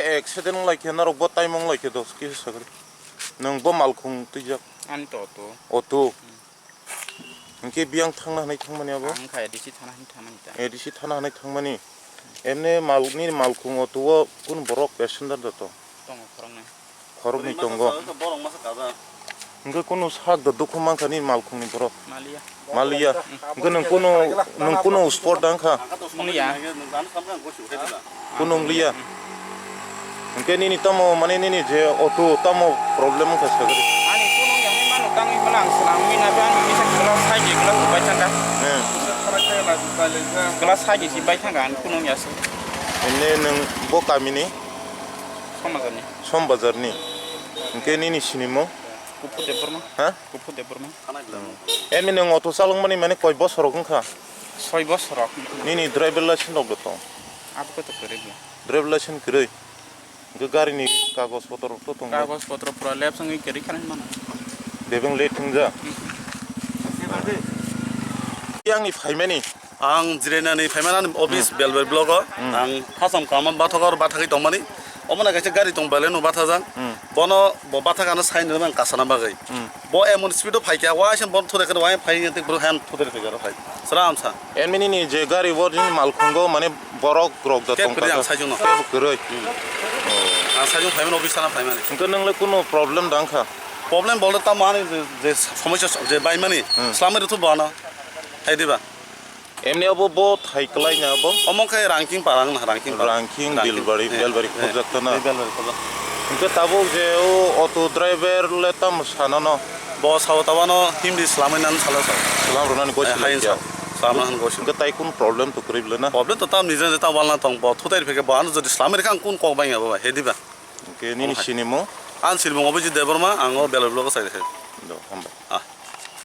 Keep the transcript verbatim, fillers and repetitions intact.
Accident wng lai khe norok bo time wng lai khe dos kisa sagri. Nwng bo malkhung twijak. Ani to auto. Auto. Hinkhe biyang thangna hinwi thangmani abo? Ang kha A D C thana hinwi thangmani ta. A D C thana hinwi thangmani. Emne mal, nini malkhung auto o kunu borok passenger da to? Tongo khoroknwi. Khoroknwi tongo. Borok masa kaja. Hinkhe kunu sak da dukhu mankha nini malkhungni borok? Maliya. Maliya. Hinkhe nwng kunu, nwng kunu sport da wngkha? Wngya. Kunu wngya. Hinkhe nini tamo, mane nini je auto tamo problem wngkha sagri? Ani kunu wngya hinwi mano, tangwi mano ang swnamwi na, ani misa glass hai je glass bai thangkha. Hmm. Glass hai je si bai thangkha, ani kunu wngya se. Ene nwng bo kamini? Sombajarni. Sombajarni. Hinkhe nini sinimung? Kuphu Debbarma. Ha? Kuphu Debbarma. Emi nwng auto chalokmani mane koi bosorok wngkha? Soi bosorok. Nini driver license rok bo tong? Abo khe to kwrwi bo. Driver license kwrwi? Hinkhe garini kagoj potor rok to tongo? Kagoj potro pura lapse wngwi kwrwi kha hinwi mano. Bebeng late wngja? Hmm. Yang ni phaimani? Ang jirainani phaimani ani office Hmm. Belbari block o. Hmm. Ang khasam kama bathok aro bathagwi tongmani. Omo na kaisa gari tong Baleno bathajak. Hmm. Bono bo bathakano saini rwmani ang kasana bagwi. Hmm. Bo emon speed o phaikha, waisa bono thudai khe waisa phai tei borok han thudai phaikha rw phai. Sram sa. Emini ni je gari bo nini malkhungo mane borok rok da Khe tongkha kwrwi ang da. Saijwkno. Khe bo kwrwi. Hmm. Ang saijwk phaimani office sana phaimani. Hinkhe nwngle kunu problem da wngkha? Problem bolde tamo ani je, je somosya je baimani. Hmm. Slamwi rwthu bono. Hai diba? Emni abo bo thai kwlai na abo? Omo khe Rangking para wngna, Rangking para. Rangking, Rangking. Belbari, eh, Belbari eh, khobjak ta na? Eh, Belbari khobjak. Hinkhe tabuk je o auto driver le tamo sana no? Bo sao tabano himdi slamwi nang salo sao. Slam rwnani goi Eh, silai hain kya? Sao. Slam rwnani goi silai. Hinkhe tai kun problem to kwrwi bwle na? Problem to tam nijeni ta walna tong bo thutai rwphaikhe bo ano jodi slamwi rwkha ang kun kok bai abo bai, he diba? Hinkhe nini Omo hai. Sinimung? Ang sinimung Abhijit Debbarma, ang o Belbari block o chai rwkha. Do, hambai. Ah.